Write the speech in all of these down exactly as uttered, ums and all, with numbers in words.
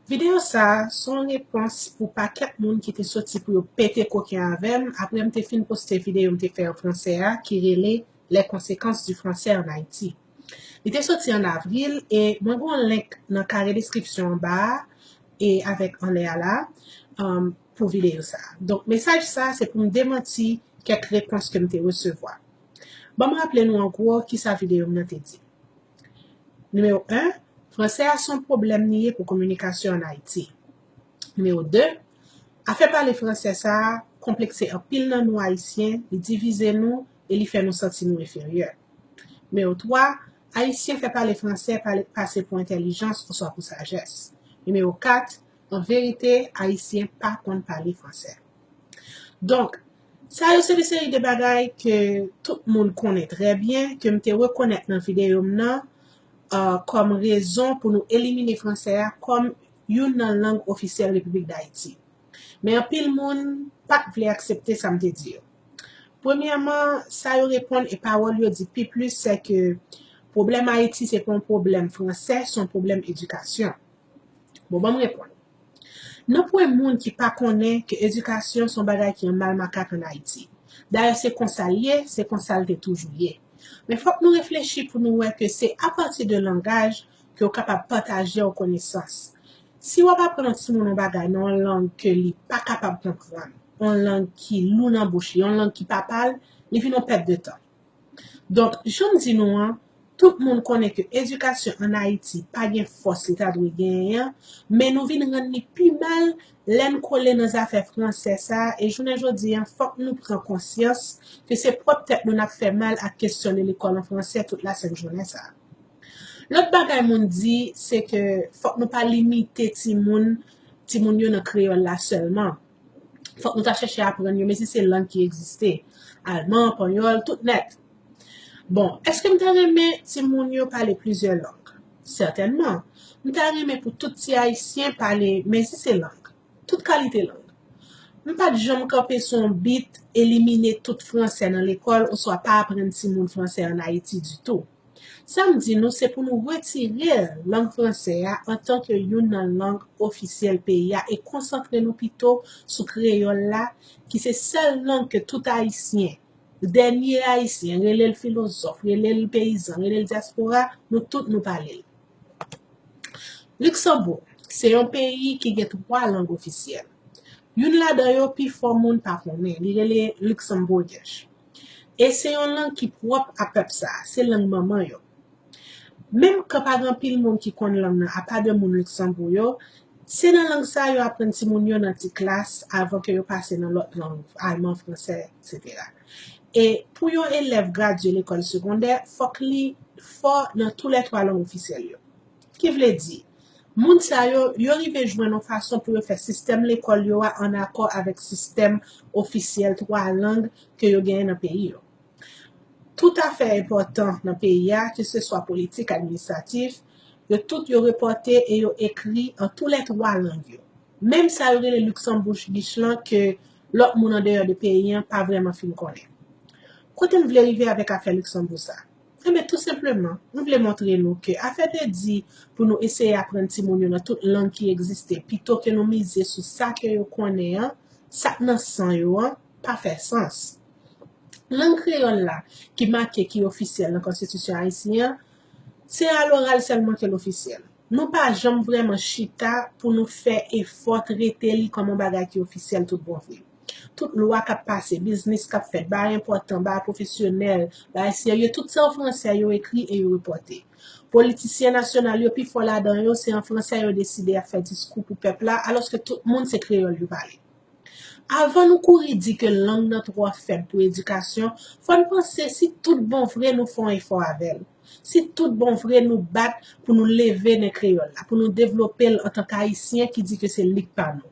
Videyo sa a se yon repons pou pakèt moun ki te soti pou yo pete koken avè m apre m te fin poste videyo m te fè an fransè a ki rele Les conséquences du français en Haïti. Li te soti an avril e mwen gen yon link nan kare deskripsyon anba a e avèk anlè a la um, pou videyo sa a. Donk, mesaj sa a se pou m demanti kèk repons ke m te resevwa. Ban m raple nou an gwo kisa videyo m nan te di. Nimewo en, fransè a se yon pwoblèm li ye pou kominikasyon ann Ayiti. Nimewo de, afè pale fransè sa a konplekse anpil nan nou Ayisyen, li divize nou e li fè nou santi nou enferyè. Nimewo twa, Ayisyen fè pale fransè pale, pase pou entèlijans oswa pou sajès. Nimewo kat, an verite, Ayisyen pa konn pale fransè. Donk, sa yo se de seri de bagay ke tout moun konnen trè byen, ke m te rekonèt nan videyo m nan, uh, kòm rezon pou nou elimine fransè a kòm youn nan lang ofisyèl Repiblik Dayiti. Men anpil moun pa t vle aksepte sa m te di yo. Premyèman, sa yo reponn e pawòl yo di pi plis, se ke pwoblèm Ayiti se pa yon pwoblèm fransè, se yon pwoblèm edikasyon. Bon, ban m reponn. Nanpwen moun ki pa konnen ke edikasyon se yon bagay ki an mal makak ann Ayiti. Dayè, se konsa l ye, se konsa l te toujou ye. Men fòk nou reflechi pou nou wè ke se apati de langaj ke w kapab pataje yon konesans. Si w ap aprann yon timoun yon bagay nan yon lang ke li pa kapab konprann, yon lang ki lou nan bouch li, yon lang ki pa pa l, li vin yon pèt de tan. Donk, jan m di nou an, tout moun konnen ke edikasyon ann Ayiti pa gen fòs li ta dwe genyen an, men nou vin rann li pi mal lè n kole nan zafè fransè sa a, e jounen jodi a, fòk nou pran konsyans ke se pwòp tèt nou n ap fè mal ak kesyone lekòl an fransè tout lasent jounen sa a. Lòt bagay moun di, se ke fòk nou pa limite timoun, timoun yo nan kreyòl la sèlman. Fòk nou ta chèche aprann yo, men si se lang ki egziste, alman, panyòl, tout nèt. Bon, èske m ta renmen timoun yo pale plizyè lang? Sètènman. M ta renmen pou tout ti Ayisyen pale, men si se lang, tout kalite lang. M pa t janm kanpe sou yon bit elimine tout fransè nan lekòl oswa pa aprann timoun fransè ann Ayiti ditou. Sa m di nou, se pou nou retire lang fransè a antanke youn nan lang ofisyèl peyi a e konsantre nou pito sou kreyòl la, ki se sèl lang ke tout Ayisyen, dènye Ayisyen, rele l filozòf, rele l peyizan, rele l dyaspora, nou tout nou pale l. Liksanboug se yon peyi ki gen twa lang ofisyèl. Youn ladan yo pifò moun pa konnen, li rele Luxembourgish. E se yon lang ki pwòp a pèp sa a, se lang manman yo. Menm kan pa gen anpil moun ki konn lang nan, apa de moun Liksanboug yo, se nan lang sa a yo aprann timoun yo nan ti klas avan ke yo pase nan lòt lang, alman, fransè, etsetera. E pou yon elèv gradye lekòl segondè, fòk li fò nan toulètwa lang ofisyèl yo. Ki vle di, moun sa yo, yo rive jwenn yon fason pou yo fè sistèm lekòl yo a ann akò avèk sistèm ofisyèl twa lang ke yo genyen nan peyi yo. Tout afè enpòtan nan peyi a, keseswa politik, administratif, yo tout yo repòte e yo ekri an toulètwa lang yo. Menm sa yo rele Luxembourgish lan ke lòt moun andeyò de peyi an pa vrèman fin konnen. Kote m vle rive avèk afè Liksanboug sa? Enben, tou senpleman, m vle montre nou ke afè de di pou nou eseye aprann timoun yo nan tout lang ki egziste pito ke nou mize sou sa ke yo konnen an, sa k nan san yo an, pa fè sans. Lang kreyòl la, ki make ki ofisyèl nan konstitisyon ayisyen an, se aloral sèlman ke l ofisyèl. Nou pa janm vrèman chita pou nou fè efò trete li kòm yon bagay ki ofisyèl tout bon vre. Tout lwa k ap pase, biznis k ap fèt, bagay enpòtan, bagay pwofesyonèl, bagay serye, tout sa an fransè yo ekri e yo repòte. Politisyen nasyonal yo, pifò ladan yo, se an fransè yo deside y ap fè diskou pou pèp la, alòske tout moun se kreyòl yo pale. Avan nou kouri di ke lang nan twò fèb pou edikasyon, fò n panse si tout bon vre nou fè yon efò avè l. Si tout bon vre nou bat pou nou leve nen kreyòl la, pou nou devlope l antanke Ayisyen ki di ke se lig pa nou.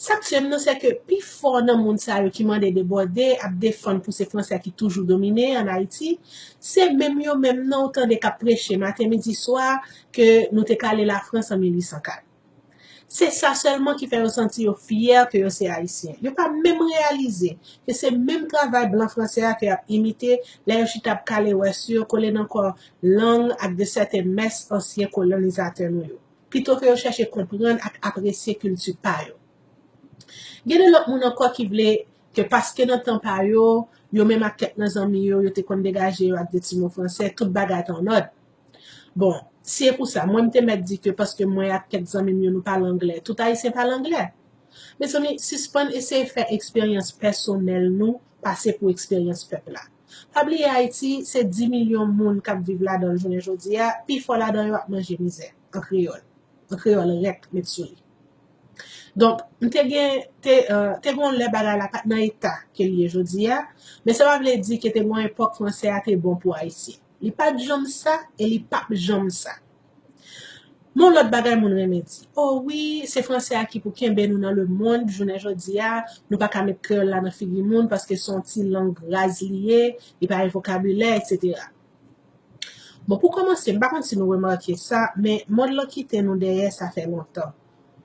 Sa k tye m nan, se ke pifò nan moun sa yo ki mande debòde ap defann pou se fransè ki toujou domine ann Ayiti, se menm yo menm nan ou tande k ap preche maten, midi, swa ke nou te k ale Lafrans an mil uit san kat. Se sa sèlman ki fè yo santi yo fyè ke yo se Ayisyen. Yo pa menm reyalize ke se menm travay blan fransè a ke y ap imite lè yo chita ap kale wès yo, kole nan kò lang ak de sèten mès ansyen kolonizatè nou yo. pito ke yo chèche konprann ak apresye kilti pa yo. Gen de lòt moun ankò ki vle ke paske nan tan pa yo, yo menm ak kèk nan zanmi yo, yo te konn degaje yo ak de ti mo fransè, tout bagay t annòd. Bon, si e pou sa, mwen m te mèt di ke paske mwen ak kèk zanmi m yo nou pale anglè, tout Ayisyen pale anglè. Mezanmi, sispann eseye fè eksperyans pèsonèl nou pase pou eksperyans pèp la. Pa bliye Ayiti, se dis milyon moun k ap viv ladan l jounen jodi a, pifò ladan yo ap manje mizè, an kreyòl. An kreyòl rèk met sou li. Donk, m te gen, te, euh, te gen yon lè bagay la pa t nan eta ke l ye jodi a, men sa pa vle di ke te gen yon epòk fransè a te bon pou Ayisyen. Li pa t janm sa e li p ap janm sa. Men yon lòt bagay moun renmen di, o wi, se fransè a ki pou kenbe nou nan lemonn, jounen jodi a, nou pa ka met kreyòl la nan figi moun paske se yon ti lang raz li ye, li pa gen vokabilè, etsetera. Bon, pou kòmanse, m pa konn si nou remake sa, men mòd lan kite nou dèyè, sa fè lontan.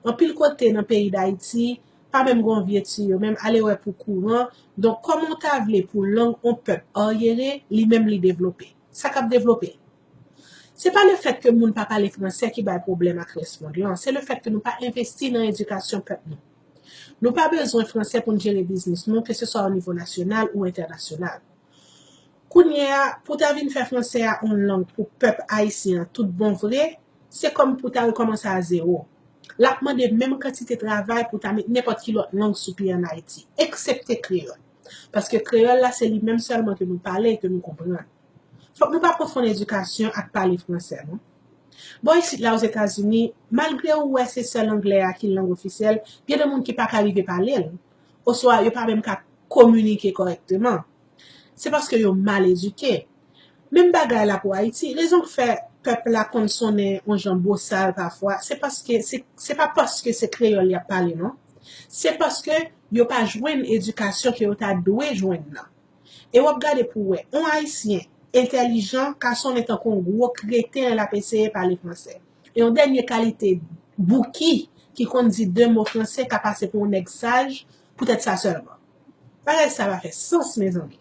Anpil kote nan peyi Dayiti, pa menm gen yon vye tiyo, menm ale wè pou kouran. Donk, kòman w ta vle pou lang yon pèp aryere, li menm li devlope? Sa k ap devlope l? Se pa lefèt ke moun pa pale fransè ki bay pwoblèm ak rès mond lan, se lefèt ke nou pa envesti nan edikasyon pèp nou. Nou pa bezwen fransè pou n jere biznis nou, keseswa o nivo nasyonal ou entènasyonal. Kounye a, pou ta vin fè fransè a yon lang pou pèp ayisyen an tout bon vre, se kòm pou ta rekòmanse a zewo. L ap mande menm kantite travay pou ta met nenpòt ki lòt lang sou pye ann Ayiti, eksepte kreyòl. Paske kreyòl la, se li menm sèlman ke nou pale e ke nou konprann. Fòk nou pa konfonn edikasyon ak pale fransè, non. Bò isit la, Ozetazini, malgre ou wè se sèl anglè a ki lang ofisyèl, gen de moun ki pa ka rive pale l, oswa yo pa menm ka kominike kòrèkteman. Se paske yo mal edike. Menm bagay la pou Ayiti. Rezon k fè pèp la konn sonnen yon jan bosal pafwa, se paske se, se pa paske se kreyòl y ap pale, non. Se paske yo pa jwenn edikasyon ke yo ta dwe jwenn nan. E w ap gade pou w wè, yon Ayisyen entèlijan ka sonnen tankou yon gwo kreten lè l ap eseye pale fransè. E yon dènye kalite bouki ki konn di de mo fransè ka pase pou yon nèg saj, poutèt sa sèlman. Bagay sa pa fè sans, mezanmi.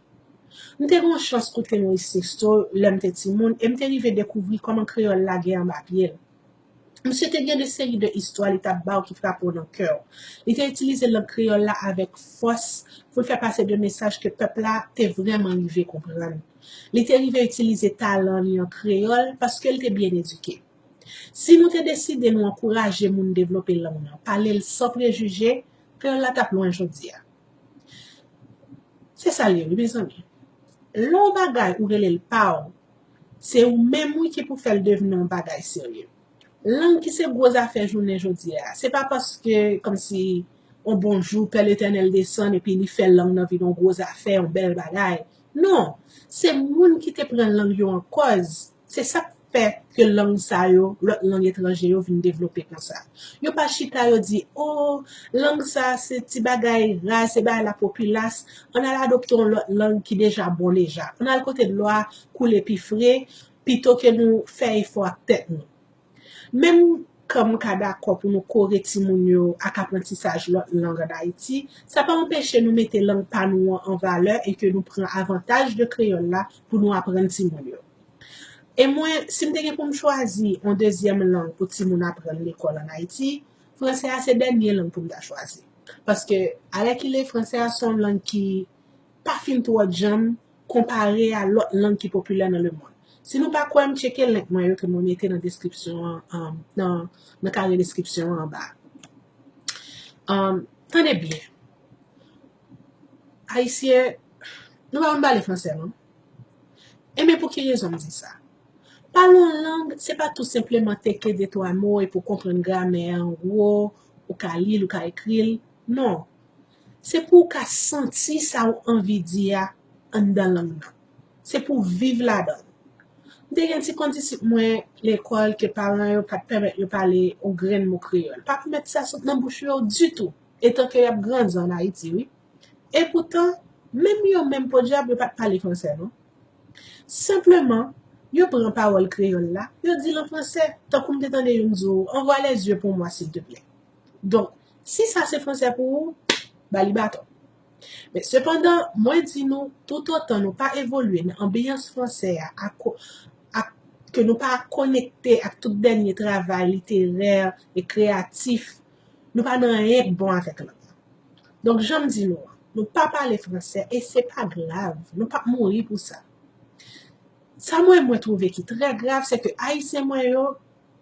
M te gen yon chans koute Maurice Sixto lè m te timoun e m te rive dekouvri kòman kreyòl la gen anba pye l. Misye te gen de seri de istwa li t ap ba w ki frape w nan kè w. Li te itilize lang kreyòl la avèk fòs pou l fè pase de mesaj ke pèp la te vrèman rive konprann. Li te rive itilize talan li an kreyòl paske l te byen edike. Si nou te deside nou ankouraje moun devlope lang nan, pale l san prejije, kreyòl la t ap lwen jodi a. Se sa l ye, wi, mezanmi. Lè yon bagay ou rele l pa w, se ou menm, wi, ki pou fè l devni yon bagay serye. Lang ki se gwo zafè jounen jodi a, se pa paske, kòmsi, yon bon jou, Pè Letènèl desann epi li fè lang nan vin yon gwo zafè, yon bèl bagay. Non, se moun ki te pran lang yo an kòz. Se sa k fè ke lang sa yo, lòt lang etranje yo vin devlope konsa. Yo pa chita, yo di, o, lang sa se ti bagay raz, se bagay lapopilas, ann al adopte yon lòt lang ki deja bon deja. Ann al kote dlo a koule pi fre, pito ke nou fè efò ak tèt nou. Menm kan m ka dakò pou nou kore timoun yo ak aprantisaj lòt lang ann Ayiti, sa pa anpeche nou mete lang pa nou an an valè e ke nou pran avantaj de kreyòl la pou nou aprann timoun yo. E mwen, si m te gen pou m chwazi yon dezyèm lang pou timoun aprann lekòl ann Ayiti, fransè a se dènye lang pou m ta chwazi. Paske, alèkile, fransè a se yon lang ki pa fin twò djanm konpare a lòt lang ki popilè nan lemonn. Si nou pa kwè m, tcheke link mwen yo ke mwen mete nan deskripsyon an, an, nan, nan kare deskripsyon an anba. An, tande byen. Ayisyen, nou pa konn pale fransè, non? E men pou ki rezon m di sa? Pale yon lang, se pa tou senpleman teke de twa mo epi w konprann gramè an gwo, ou ka li l, ou ka ekri l. Non. Se pou w ka santi sa w anvi di a anndan lang nan. Se pou w viv ladan l. M te gen ti kondisip mwen lekòl ke paran yo pa t pèmèt yo pale yon grenn mo kreyòl. Pa pèmèt sa sot nan bouch yo ditou, etan ke y ap grandi ann Ayiti, wi. Epoutan, menm yo menm, podyab, yo pa t pale fransè, non. Senpleman, yo pran pawòl kreyòl la, yo di l an fransè, tankou m te tande youn di w, envoie les yeux pour moi, s'il te plaît. Donk, si sa se fransè pou ou, ba li baton. Men sepandan, mwen di nou, toutotan nou pa evolye nan anbiyans fransè a, ak, ak ke nou pa konekte ak tout dènye travay literè e kreyatif, nou pa nan anyen k bon avèk lang. Donk, jan m di nou an, nou pa pale fransè e se pa grav, nou p ap mouri pou sa. Sa mwen, mwen twouve ki trè grav, se ke Ayisyen mwen yo,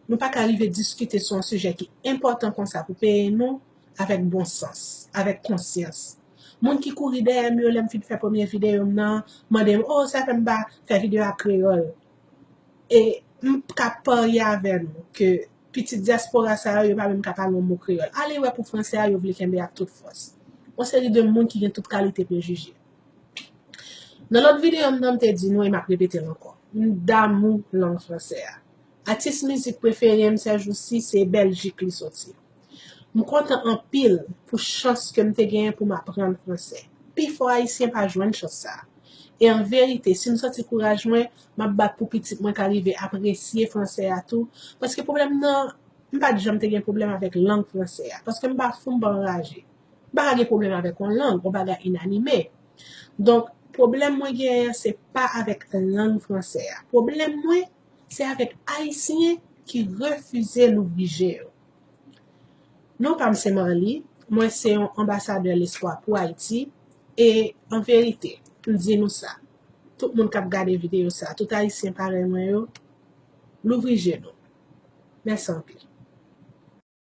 nou pa ka rive diskite sou yon sijè ki enpòtan konsa pou peyi nou avèk bon sans, avèk konsyans. Moun ki kouri dèyè m yo lè m fin fè premye videyo m nan, mande m, "Oh, sa fè m pa fè videyo a kreyòl?" E m ka parye avè nou ke pitit dyaspora sa yo, yo pa menm ka pale yon mo kreyòl. Ale wè pou fransè a, yo vle kenbe ak tout fòs. Yon seri de moun ki gen tout kalite prejije. Nan lòt videyo m nan, m te di nou, e m ap repete l ankò, m damou lang fransè a. Atis mizik prefere m sèjousi, se Bèljik li soti. M kontan anpil pou chans ke m te genyen pou m aprann fransè. Pifò Ayisyen pa jwenn chans sa a. E an verite, si m santi kouraj mwen, m ap bat pou pitit mwen ka rive apresye fransè a tou, paske pwoblèm nan, m pa t janm te gen pwoblèm avèk lang fransè a, paske m pa fou, m pa anraje. M pa ka gen pwoblèm avèk yon lang, yon bagay inanime. Donk, pwoblèm mwen genyen an, se pa avèk lang fransè a. Pwoblèm mwen, se avèk Ayisyen ki refize louvri je yo. Non pa m se Marly, mwen se yon anbasadè lespwa pou Ayiti, e an verite, m di nou sa, tout moun k ap gade videyo sa, tout Ayisyen parèy mwen yo, louvri je nou. Mèsi anpil.